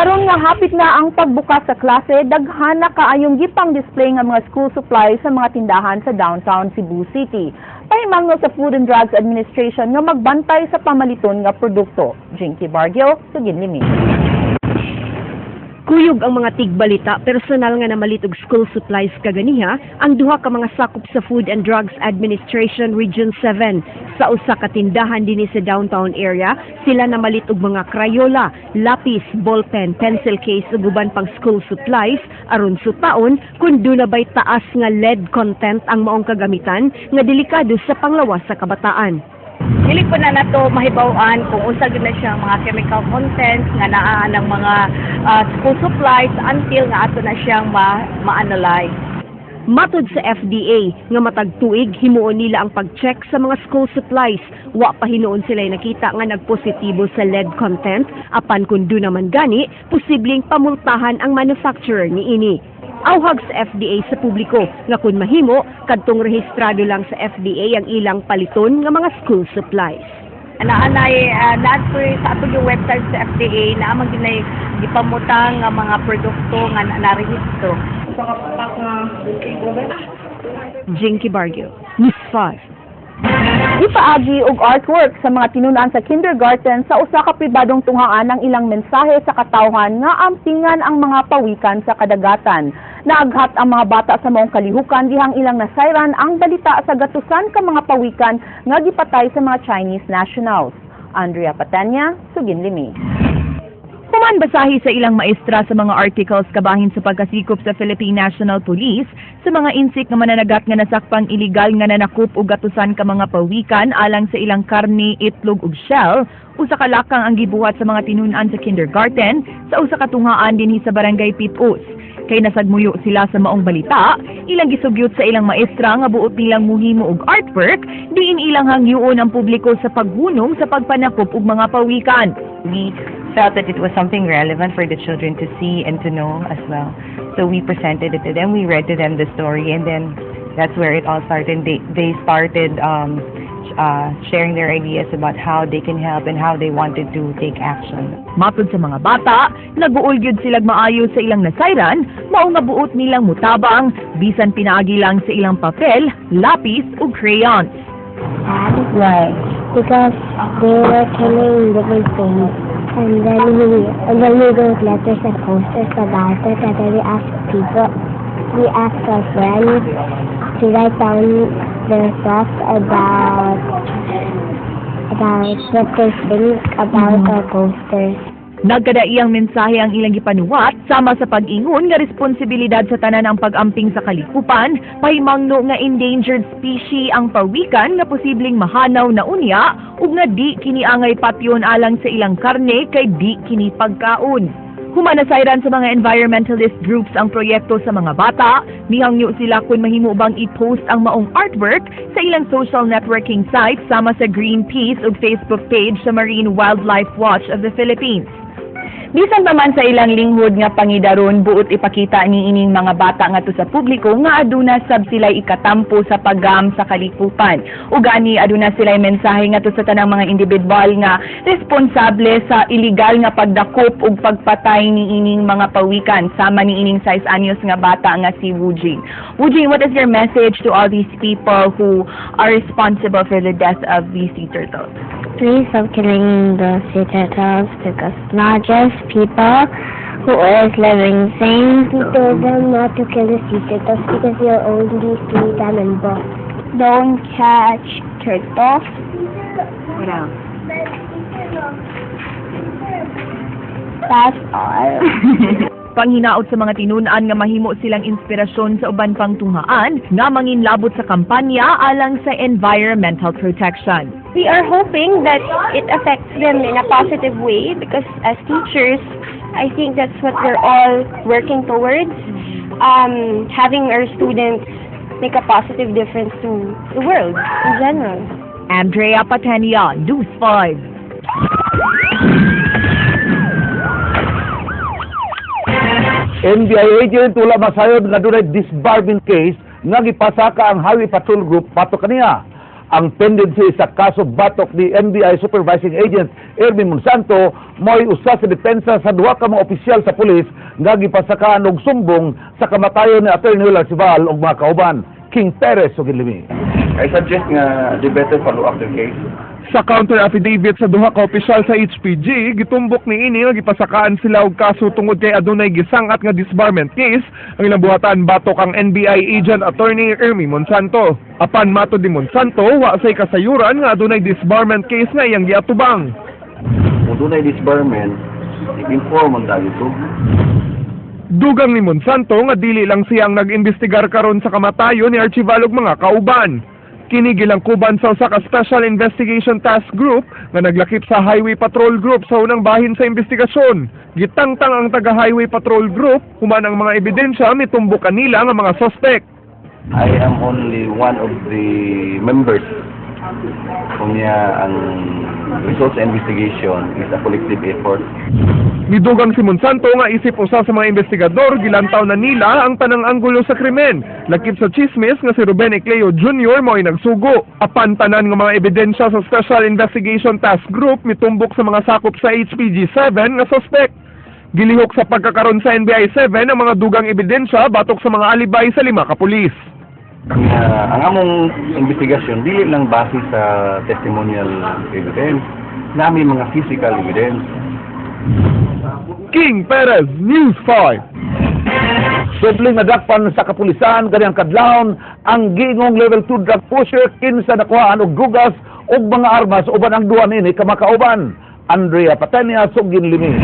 Karon nga hapit na ang pagbukas sa klase, daghan na kaayong gipang display nga mga school supplies sa mga tindahan sa downtown Cebu City. Pahimangno sa Food and Drugs Administration nga magbantay sa pamaliton nga produkto. Jinky Bargio, Sugin Limi. Kuyog ang mga tigbalita, personal nga namalit og school supplies kaganiha ang duha ka mga sakop sa Food and Drugs Administration Region 7. Sa usa ka tindahan dinhi sa downtown area, sila namalit og mga crayola, lapis, ballpen, pencil case ug uban pang school supplies aron sutaon kung duna bay taas nga lead content ang maong kagamitan nga delikado sa panglawas sa kabataan. Dili po na nato mahibaw-an kung unsa gyud na siya mga chemical contents nga naa ng mga school supplies until nga ato na siyang ma-analyze. Matod sa FDA nga matag tuig himuon nila ang pag-check sa mga school supplies. Wa pa hinuon sila nakita nga nagpositibo sa lead content, apan kun duna man gani, posibleng pamultahan ang manufacturer niini. Awhag sa FDA sa publiko nga kun mahimo, kadtong rehistrado lang sa FDA ang ilang paliton nga mga school supplies. Naanay naad po sa ato yung website sa FDA naa man gyud nay gipamutang nga mga produkto nga narehistro. Jinky Bargio, News 5. Ipaagi og artwork sa mga tinunan sa kindergarten sa usa ka pribadong tunghaan ang ilang mensahe sa katawhan nga ampingan ang mga pawikan sa kadagatan. Naaghat ang mga bata sa maong kalihukan dihang ilang nasayran ang balita sa gatusan ka mga pawikan nga gipatay sa mga Chinese nationals. Andrea Patanya, Sugin Limi. Human basahi sa ilang maestra sa mga articles kabahin sa pagkasikop sa Philippine National Police sa mga insik nga mananagat nga nasakpang iligal nga nanakop og gatusan ka mga pawikan alang sa ilang karne, itlog ug shell, usa ka lakang ang gibuhat sa mga tinun-an sa kindergarten sa usa ka tunghaan dinhi sa Barangay Pitus. Kay nasagmuyo sila sa maong balita, ilang gisugyot sa ilang maestra nga buot nilang muhimo og artwork, diin ilang hangyoon ang publiko sa paghunong sa pagpanakop og mga pawikan. We felt that it was something relevant for the children to see and to know as well. So we presented it to them, we read to them the story, and then that's where it all started. They started sharing their ideas about how they can help and how they wanted to take action. Matod sa mga bata, naguol gyud silag maayo sa ilang nasayran, mao nga buot nilang mutabang bisan pinaagi lang sa ilang papel, lapis ug crayons. Sad. Why? Because they were killing living things. And then we wrote letters and posters about it, and then we asked our friends to write down their thoughts about what they think about our posters. Nagkadaiyang mensahe ang ilang gipanuwat sama sa pag-ingon nga responsibilidad sa tanan ang pag-amping sa kalikupan, pahimangno nga endangered species ang pawikan nga posibleng mahanaw na unya ug nga di kini angay patyon alang sa ilang karne kay di kini pagkaon. Human nasayran sa mga environmentalist groups ang proyekto sa mga bata, mihangyo sila kung mahimo bang i-post ang maong artwork sa ilang social networking sites sama sa Greenpeace ug Facebook page sa Marine Wildlife Watch of the Philippines. Bisan pa man sa ilang linghod nga pangidaron, buot ipakita ni ining mga bata ngadto sa publiko nga aduna sab sila'y ikatampo sa paggam sa kalikupan. Ugani aduna sila'y mensahe ngadto sa tanang mga individual nga responsable sa iligal nga pagdakop ug pagpatay ni ining mga pawikan sama ni ining 6 anyos nga bata nga si Wujing. Wujing, what is your message to all these people who are responsible for the death of these sea turtles? Please stop killing the sea turtles because not just people who is living things. We told them not to kill the sea turtles because you'll only see them in books. Don't catch turtles. What else? That's all. Panghinaot sa mga tinun-an nga mahimo silang inspirasyon sa uban pang tunghaan nga manginlabot sa kampanya alang sa environmental protection. We are hoping that it affects them in a positive way because as teachers, I think that's what we're all working towards, having our students make a positive difference to the world in general. Andrea Patenia, News 5. NBI agent wala masayod nga dunay disbarment case nga gipasaka ang Highway Patrol Group patok kaniya. Ang pendency sa kaso batok ni NBI Supervising Agent Erwin Monsanto mo'y usa sa depensa sa duha ka mga opisyal sa pulis nga gipasakaan og sumbong sa kamatayon ni Attorney Joel Archival ug mga kauban. King Perez ug Limi. I suggest nga they better follow up the case. Sa counter affidavit sa duha ka opisyal sa HPG, gitumbok ni ini nga gipasakaan sila og kaso tungod kay adunay gisangat nga disbarment case ang ilang buhatan batok ang NBI agent Attorney Ermi Monsanto. Apan matod ni Monsanto, wa say kasayuran nga adunay disbarment case nga iyang giatubang. Kung dunay disbarment, inform man tayo to. Dugang ni Monsanto nga dili lang siya ang nag-imbestigar karon sa kamatayon ni Archival ug mga kauban. Kini gilangkuban sa usa ka Special Investigation Task Group nga naglakip sa Highway Patrol Group sa unang bahin sa investigasyon. Gitangtang ang taga Highway Patrol Group human ang mga ebidensya mitumbok kanila nga mga suspect. I am only one of the members. Unya, ang results investigation is a collective effort. Nidugang si Monsanto nga isip usa sa mga investigador, gilantaw na nila ang tanang anggulo sa krimen. Lakip sa chismis nga si Ruben Ecleo Jr. mo'y nagsugo. Apan tanan nga mga ebidensya sa Special Investigation Task Group mitumbok sa mga sakop sa HPG 7 nga suspect. Gilihok sa pagkakaron sa NBI 7 ang mga dugang ebidensya batok sa mga alibay sa lima ka pulis. Nga, ang among investigasyon dili lang base sa testimonial evidence, nami mga physical evidence. King Perez, News 5. Subling nadakpan sa kapulisan kaniyang kadlawon ang giingong level 2 drug pusher kinsa nakuhaan og drugas ug mga armas uban ang duha niini ka makauban. Andrea Patenia, sugin limi.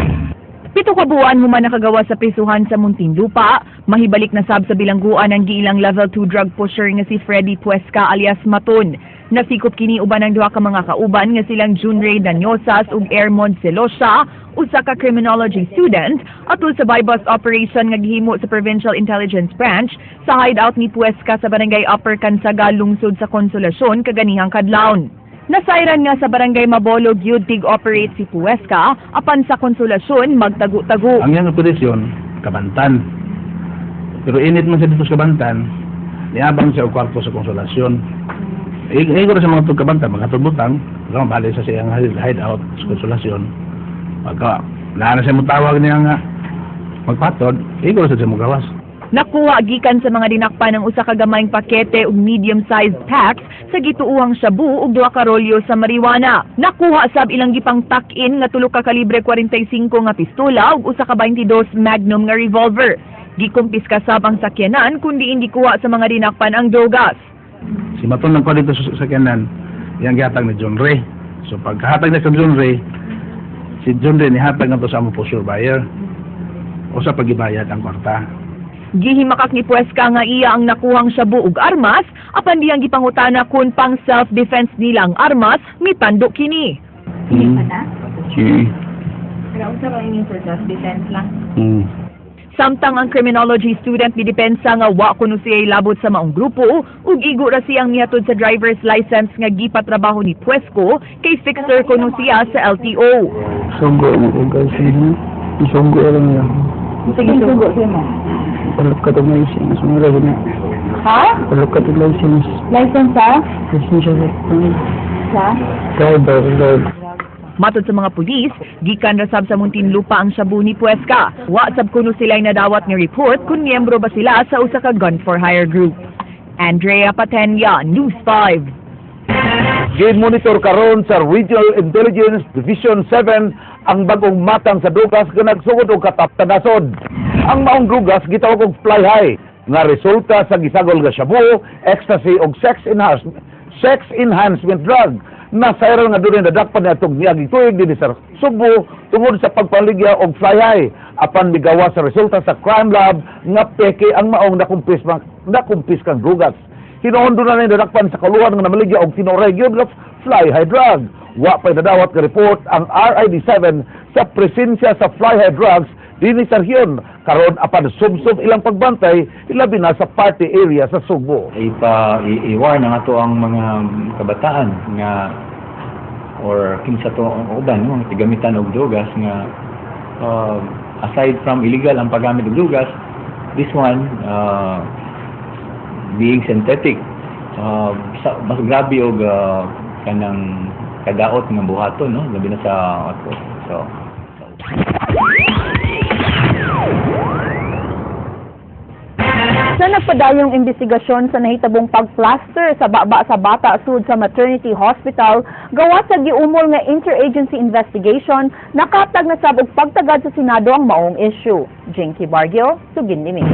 7 ka buwan human nakagawa sa prisuhan sa Muntinlupa, mahibalik na sab sa bilangguan ang giilang level 2 drug pusher nga si Freddy Puesca alias Maton. Nasikop kini uban ang duha ka mga kauban nga silang Junray Danyosas ug Airmond Celosia, usa ka criminology student, atol sa buy-bust operation nga gihimo sa Provincial Intelligence Branch sa hideout ni Puesca sa Barangay Upper Cansaga, lungsod sa Consolacion, kaganihang kadlawon. Nasayran nga sa Barangay Mabolog yud tig-operate si Puesca, apan sa Consolacion magtago-tago. Ang iyang operasyon, Kabantan. Pero init man siya dito sa Kabantan, niabang siya og kwarto sa Konsolasyon. Igo sa mga tug Kabantan, mga butang, bali sa siyang hideout sa Konsolasyon. Pagka, naa na siya mutawag niya nga magpatod, igo sa siya mogawas. Nakuha gikan sa mga dinakpan ang usa ka gamayng pakete og medium-sized packs sa gituohang shabu ug duha ka rolyo sa marijuana. Nakuha sab ilang gipang tuck-in nga tulo ka kalibre 45 nga pistola ug usa ka 22 Magnum nga revolver. Gikumpiska sab ang sakyanan kun diin gikuha sa mga dinakpan ang drogas. Si Maton nagkuha dito sa sakyanan, iyang gihatag ni John Ray. So pagkahatag niya sa John Ray, si John Ray nihatag na to sa among posture buyer. O sa pagibayad ang kwarta. Gihimakak ni Puesca nga iya ang nakuhang shabu ug armas, apan diyang gipangutana kun pang self-defense nila ang armas, mitando kini. Sige. Pero unsa ba ini, for self-defense lang? Samtang ang criminology student midepensa nga wa kuno siya labot sa maong grupo ug igo ra siyang mihatod sa driver's license nga gipatrabaho ni Puesco kay fixer kuno siya sa LTO. Sugo mo ko kasi no. Sugo lang niya. Sige, sugo sa mo. Palok ka to license. Mga na. Ha? Palok ka to license. License sa? License sa Sa? Driver, driver. Matod sa mga pulis, gikan ra sab sa Muntinlupa ang shabu ni Puesca. Wa sab kuno sila'y nadawat nga report kung miyembro ba sila sa usa ka gun for hire group. Andrea Patenya, News 5. Gimonitor karon sa Regional Intelligence Division 7 ang bagong matang sa drugas nga nagsugod og kataptanasod. Ang maong drugas gitawag og fly high nga resulta sa gisagol nga shabu, ecstasy ug sex enhancement drug. Nasayran nga dunay nadakpan niadtong miaging tuig dinhi sa Sugbo tungod sa pagpaligya og fly high. Apan migawa sa resulta sa crime lab nga peke ang maong nakumpiskang drugas. Hinuon na ni nadakpan sa kaluhan nga namaligya og tinuoray gyud nga fly high drug. Wa pa'y nadawat nga report ang RID 7 sa presensya sa fly high drugs dinhi sa rehiyon karon, apan subsob ilang pagbantay, ilabi na sa party area sa Sugbo. Ipa i-warn ang ato ang mga kabataan nga or kinsa to ang uban, no, ang tigamitan og drogas nga aside from illegal ang paggamit og drogas, this one being synthetic. Sa, mas grabe og kanang kadaot nga buhaton, no, labi na sa ato. So Sa nagpadayong investigasyon sa nahitabong pagplaster sa baba sa bata sud sa maternity hospital, gawas sa giumol nga interagency investigation, nakatag na sab og pagtagad sa Senado ang maong issue. Jinky Bargio, Sugin Nimi.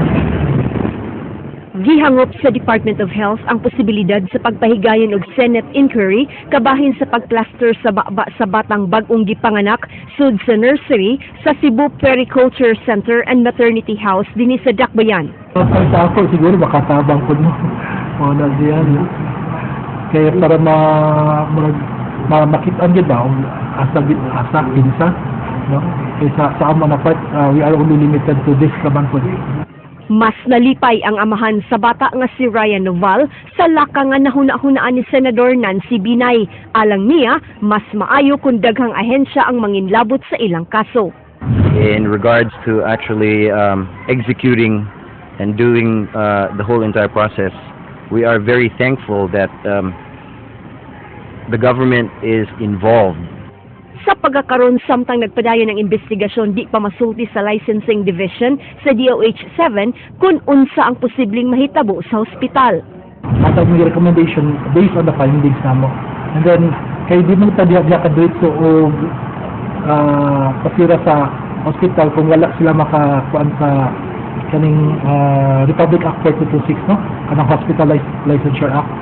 Gihangop sa Department of Health ang posibilidad sa pagpahigayon og Senate inquiry kabahin sa pagplaster sa baba sa batang bag-ong gipanganak sud sa nursery sa Cebu Puericulture Center and Maternity House dinhi sa Dakbayan. Sa ako siguro makatabang po, no. O na siya, no? Kaya para ma makit-an gid ba kung asa gid, asa kinsa, no? Kay sa amo na part, we are only limited to this naman po. Mas nalipay ang amahan sa bata nga si Ryan Noval sa laka nga nahuna-hunaan ni Senador Nancy Binay. Alang niya, mas maayo kung daghang ahensya ang manginlabot sa ilang kaso. In regards to actually executing and doing the whole entire process, we are very thankful that the government is involved. Sa pagkakaroon samtang nagpadayon ang investigasyon, di pa masulti sa Licensing Division sa DOH 7 kung unsa ang posibleng mahitabo sa ospital. Matag may recommendation based on the findings namo. And then kay di mo ta diha diha ka diretso og pasira sa hospital kung wala sila makakuan sa kaning Republic Act 4226, no, kanang Hospital Licensure Act.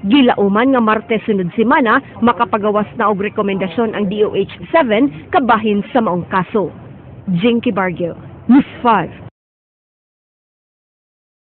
Gilauman nga Martes sunod semana makapagawas na og rekomendasyon ang DOH 7 kabahin sa maong kaso. Jinky Bargio, News 5.